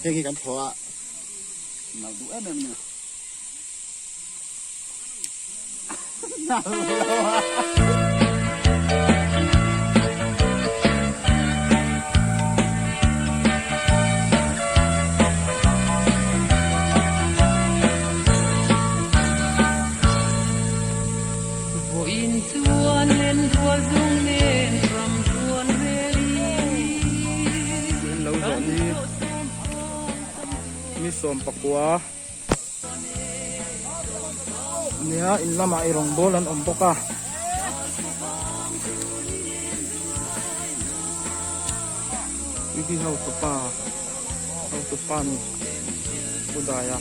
Heng hi kan thaw a nalh duh em em a ni. Mi sawmpakua. Nia in lamah ei rawng bawl an awm bawk a. Bibi hotupa hotupa ni pu daia.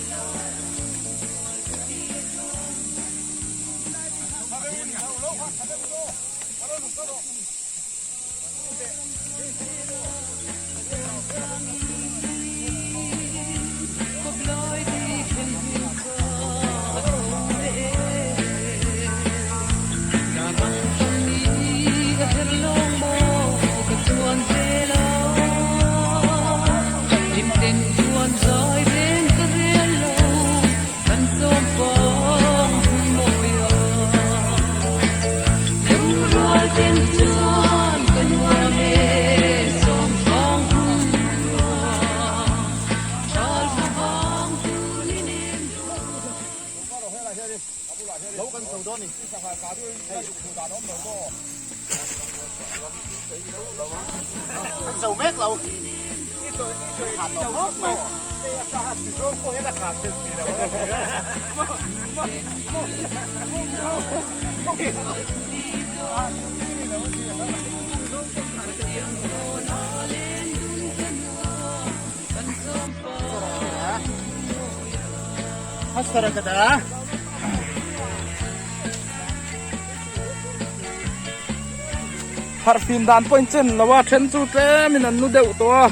Harh fim dan pawh in chen lo a then chu tlem in an nu deuh tawh a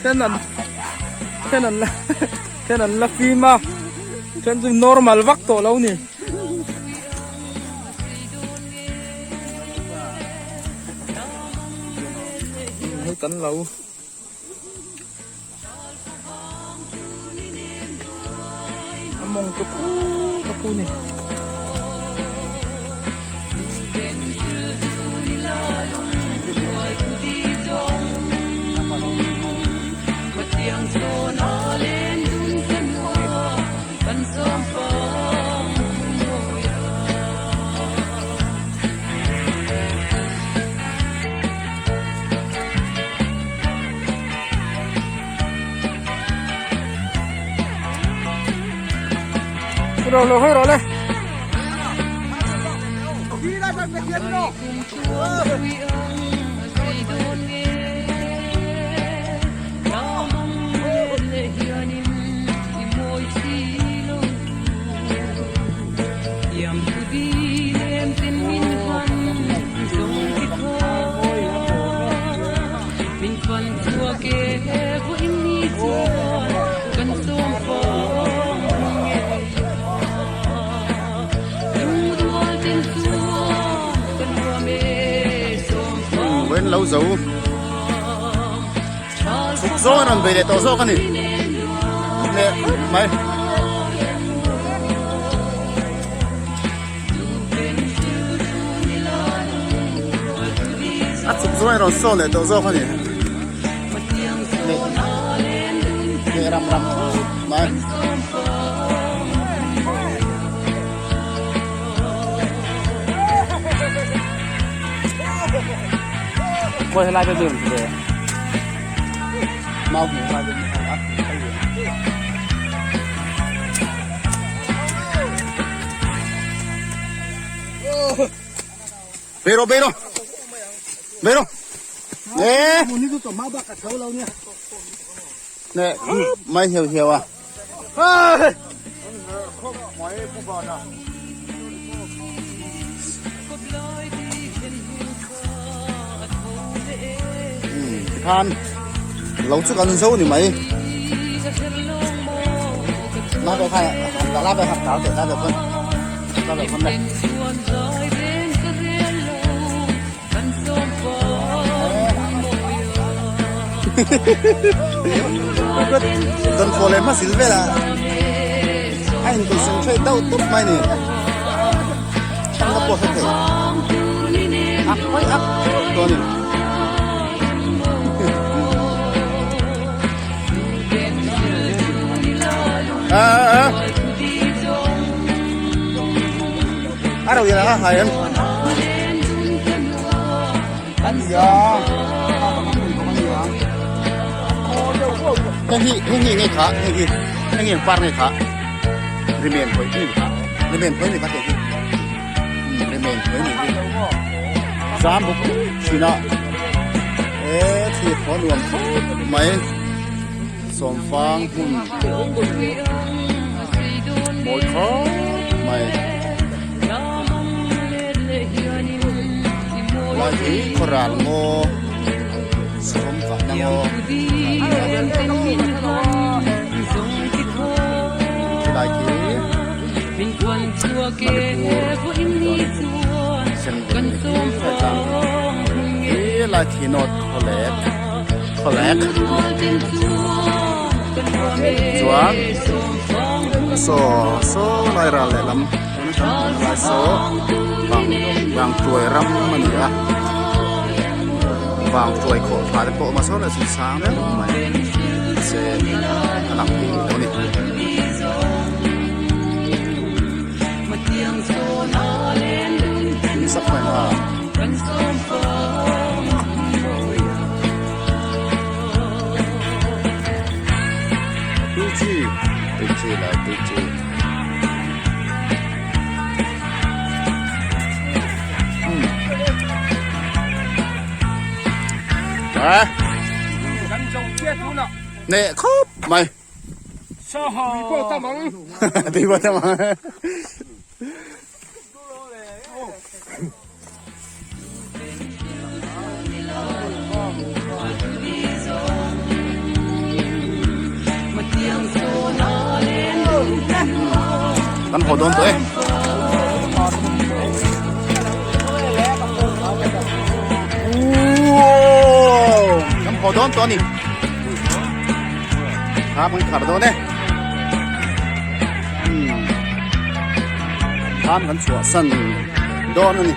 then an then an la then an la fim a then chu normal vak tawh lo ni. Hei kan lo. A mawng ka pu ka pu ni. Rồi rồi hơi rồi đây. Vawiin lo zo chhuk zawng a rawn bei leh tawh zawk a ni leh khawp mai. A chhuk zawng a rawn sawn leh tawh zawk a ni. leh ram ram khawp mai. Khawi helai te dun ve. Mau hmu lai dun a. Bero bero. Bero. Nè. Nè, mai hiểu hiểu à. Khan lo chu kan zo ni mai la ve khai la ve hak táo te la ve phân la ve phân này Don fo le ma sil vela a in concentrate deuh tawp mai ni thlang na pawh hre thei ak mai ak tawh a ni. A ro ila a hai em. Heng hi heng hi nge kha heng hi heng hi par nge kha remain pawih ni kha remain pawih ni kha heng hi remain pawih ni hi zam bawk thin a e thli thaw nuam khawp mai sawmfang hmun mawi khawp mai. Lai hi khawral ngaw sawm kahna ngaw khilai khi Manipur sen deuh ni hi lai tlang hi lai thi nawt khawlek khawlek chuan saw saw lai ral lehlam. Tuna kan hmuhna lai saw vang vangtuai ram a ni a vangtuai khawh thla te pawh a awm a saw leh chu sang deuh mai se a lang thei lo a ni. Tui chi tui chi lai tui chi. Nè khop mai. Đi qua tao mà. Kan haw dawn tawh e. Kan haw dawn tawh a ni. Kha kan khar dawn e. Kham kan chhuah san dawn a ni.